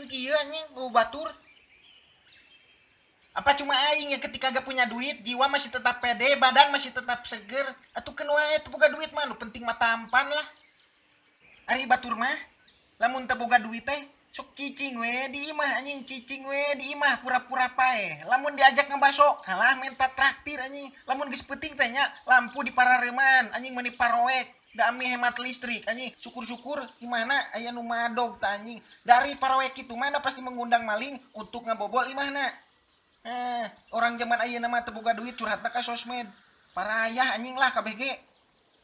Nyebelkeun kieu anjing ku batur. Apa cuma aing ya ketika gak punya duit, jiwa masih tetap pede, badan masih tetap seger? Atuh keun wae teu boga duit mah, nu penting mah tampan lah. Ari batur mah, lamun teu boga duit teh sok cicing we di imah anjing, cicing we di imah pura-pura paeh. Lamun diajak ngebaso, kalah minta traktir anjing. Lamun geus peuting teh nya lampu diparareuman anjing, meuni paroek. Da ami hemat listrik anjing. Syukur-syukur imahna aya nu madog tah anjing. Dari paroek itu mana pasti mengundang maling untuk ngabobol imahna. Orang zaman ayeuna mah teu boga duit curhatna ka sosmed. Parayah anjing lah kabeh ge.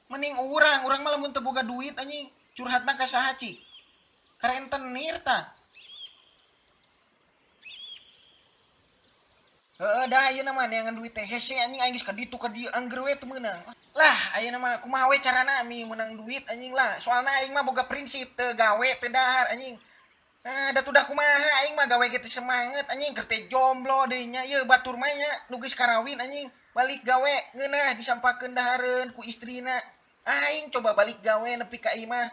Mending urang mah lamun teu boga duit anjing curhatna ka saha cik? Ka rentenir tah. Heeh, dah ayeuna mah neangan duit teh hese anjing, aing geus ka ditu ka dieu angger we teu meunang. Lah ayeuna mah kumaha we carana mi meunang duit anjing lah. Soalna aing mah boga prinsip teu gawe teu dahar anjing. Ah, da tudah kumaha aing mah gawe ge teu semangat anjing, keur teh jomblo deui nya, ieu batur mah nya nu geus karawin anjing balik gawe ngeunah disampakeun dahareun ku istrina. Aing coba balik gawe nepi ka imah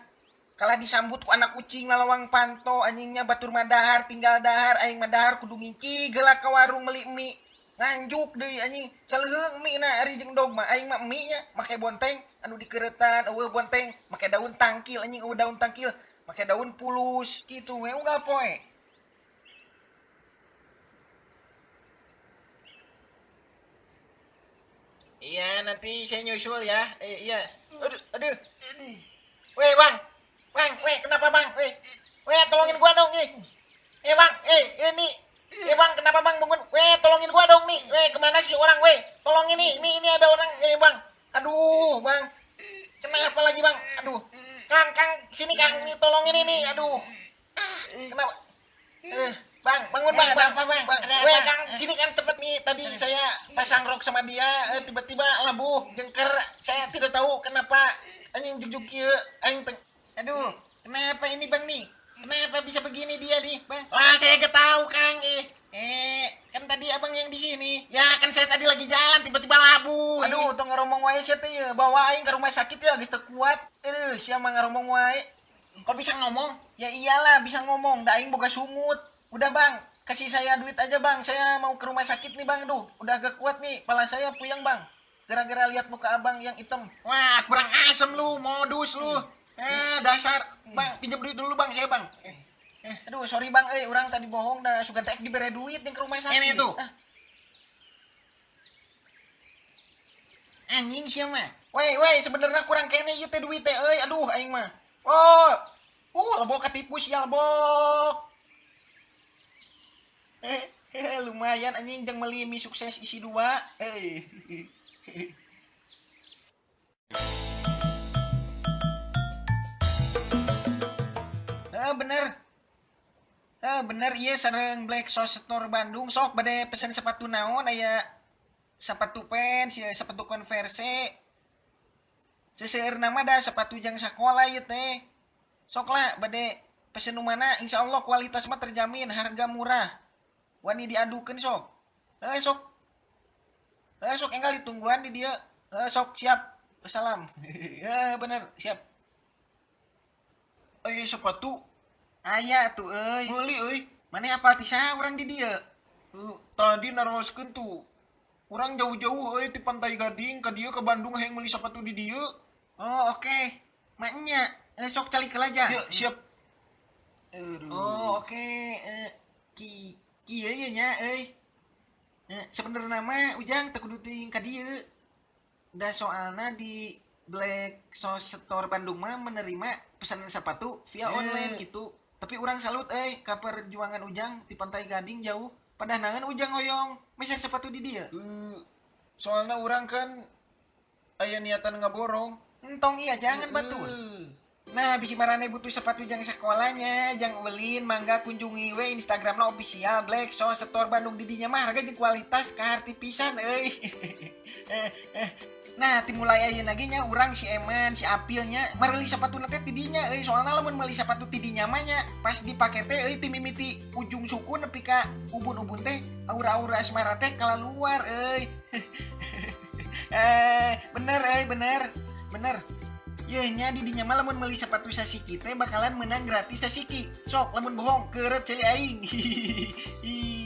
kalah disambut ku anak kucing lalawang panto anjingnya. Batur mah dahar tinggal dahar, aing mah dahar kudu nginci geula ka warung meuli mie nganjuk deui anjing, saleuheung mie na. Ari jeung dog mah aing mah mie nya make bonteng anu dikeureutan, eueuh bonteng make daun tangkil anjing, eueuh daun tangkil make daun pulus gitu we unggal poe. Iya, nanti saya nyusul ya. Iya. Aduh, aduh. Weh, Bang. Bang, weh, kenapa Bang? Weh. Weh, tolongin gua dong nih. Bang, ini. Bang, kenapa Bang bangun? Weh, tolongin gua dong nih. Weh, kemana sih orang? Weh, tolongin nih. Ini ada orang. Bang. Aduh, Bang. Kenapa lagi, Bang? Aduh. Kang, Kang, sini Kang, tolongin ini. Aduh. Kenapa? Bang, bangun Bang, Bang. Ada apa, Bang? Bang. Ada Weh, apa? Kang, sini kan cepet nih. Tadi saya pasang rok sama dia, tiba-tiba labuh jengker. Saya tidak tahu kenapa anjing jujuk kieu aing. Aduh, kenapa ini Bang nih? Kenapa bisa begini dia nih, Bang? Lah, saya gak tahu, Kang. Kan tadi abang yang di sini. Ya, kan saya tadi lagi jalan tiba-tiba labuh. Aduh, tong ngaromong wae sia teh ya. Bawa aing ke rumah sakit ya, geus teu kuat. Aduh, sia mah ngaromong wae. Kok bisa ngomong? Ya iyalah bisa ngomong, da aing boga sungut. Udah Bang, kasih saya duit aja Bang. Saya mau ke rumah sakit nih Bang. Duh, udah gak kuat nih, kepala saya puyeng Bang. Gara-gara lihat muka abang yang hitam. Wah, kurang asem lu, modus lu. Dasar. Bang, pinjam duit dulu Bang, saya Bang. Aduh, sorry Bang, orang tadi bohong dah. Sugan teh dibere duit yang ke rumah sakit. Ini tuh. Ah. Anjing siapa? Weh, weh, sebenarnya kurang kene ieu teh duit teh euy. Aduh, aing mah. Oh. Lebok ketipu sial bok. Lumayan anjing jeung meuli mie sukses isi 2. Bener. Bener iya sareng Black Sauce Store Bandung. Sok bade pesen sepatu naon, aya sepatu pens ya, sepatu Converse. Seseueur nama dah sepatu jang sakola ieu teh. Sok lah bade pesen nu mana, insyaallah kualitas mah terjamin, harga murah. Wani diadukeun sok. Sok. Sok enggal ditungguan di dieu. Sok siap. Salam. Bener, siap. Aya sepatu. Aya tuh euy. Meuli euy. Maneh apal ti saha urang di dieu? Tadi naroskeun tuh. Urang jauh-jauh euy ti Pantai Gading ka dieu ka Bandung hayang meuli sepatu di dieu. Oh, oke. Okay. Maknya sok calik aja. Ya, siap. Aduh. Oh, oke. Okay. Ki kieu ye nya euy. Sebenarnya mah Ujang teu kudu teuing ka dieu. Da soalna di Black Sauce Store Bandung mah menerima pesanan sepatu via online gitu. Tapi urang salut euy ka perjuangan Ujang di Pantai Gading jauh. Padahal nangan Ujang hoyong meser sepatu di dieu. Soalna urang kan aya niatan ngaborong. Entong iya jangan batur. Nah, bisi marane butuh sepatu jang sekolahnya, jang ulin mangga kunjungi we Instagramna official Black Sauce Store Bandung. Di dinya mah harga jeung kualitas kaharti pisan euy. Nah, timulai ayeuna ge nya urang si Eman, si Apilnya meuli sepatu teh ti dinya euy. Soalna lamun meuli sepatu ti dinya mah nya pas dipake teh euy ti mimiti ujung suku nepi ka ubun-ubun teh aura-aura asmara teh kalaluar euy. Bener euy, bener. Bener. Yeuh nya, di dinya mah lamun meuli sepatu sasiki teh bakalan menang gratis sasiki. Sok lamun bohong keureut ceuli aing. Ih.